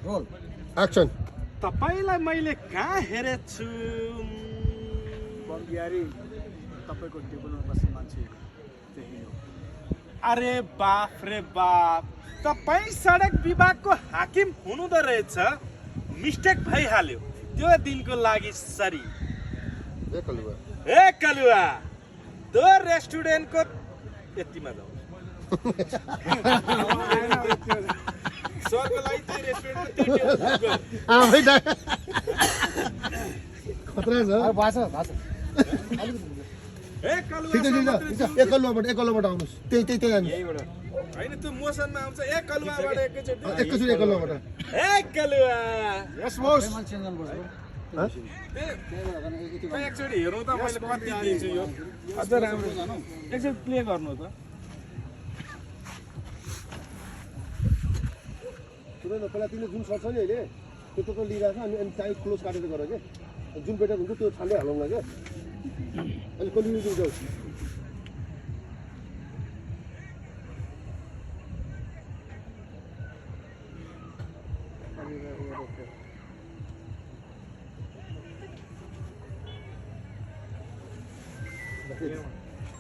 Role action तपाईलाई मैले कहाँ हेरेछु बङ्गियारी तपाईँको टेबलमा बस्ने मान्छे त्यही हो। अरे बाप रे बाप तपाईँ सडक विभागको हाकिम हुनुहुँदो रहेछ मिस्टेक भइहाल्यो त्यो दिनको लागि सरी ए कलुवा ए कलुवा त्यो रेस्टुरेन्टको यतिमा जाऊ सरको लागि त्यो रेस्टुरेन्टको आफै खतरा छ ए कलुवा ठिक छ एकल्लोबाट आउनुहोस् त्यही जानु होइन त्यो मोसनमा आउँछ ए कलुवाबाट एकैचोटि एकल्लोबाट ए कलुवा यस बोस एकचोटि हेरौँ त मैले कति दिन्छु यो अझ राम्रो एकचोटि प्ले गर्नु त पहिला तिमीले जुन सर्छ नि अहिले त्यो टोटल लिइरहेको छ अनि टाइट क्लोज काटेर गर क्या जुन बेटर हुन्छ त्यो छान्दै हालौँ न क्या अनि कन्टिन्यू दिन्छौ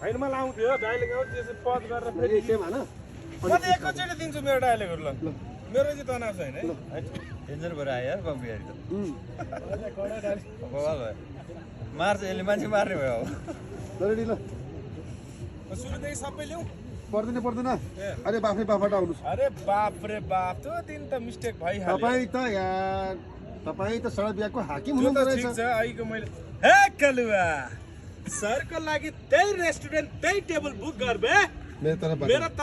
होइन मलाई आउँथ्यो डाइलेग आउँथ्यो त्यसो पज गरेर फेरि सेम हैन मैले एकैचोटि दिन्छु मेरो डाइलेगहरू ल मेरो चाहिँ तनाव छैन है डेन्जर भएर आयो यार बम्बियारी त बवाल भयो मार्छ यसले मान्छे मार्ने भयो अब रेडी ल सुरुदेखि सबै ल्याउँ पर्दैन अरे बाफै बाफाट आउनुहोस् अरे बाप रे बाप त्यो दिन त मिस्टेक भइहाल्यो तपाईँ त सडक विभागको हाकिम त्यो हुनुहुँदो त ठिक रहेछ छ अहिलेको मैले हे कलुवा सरको लागि त्यही रेस्टुरेन्ट त्यही टेबल बुक गर्बे मेरो तर्फबाट मेरो तर्फ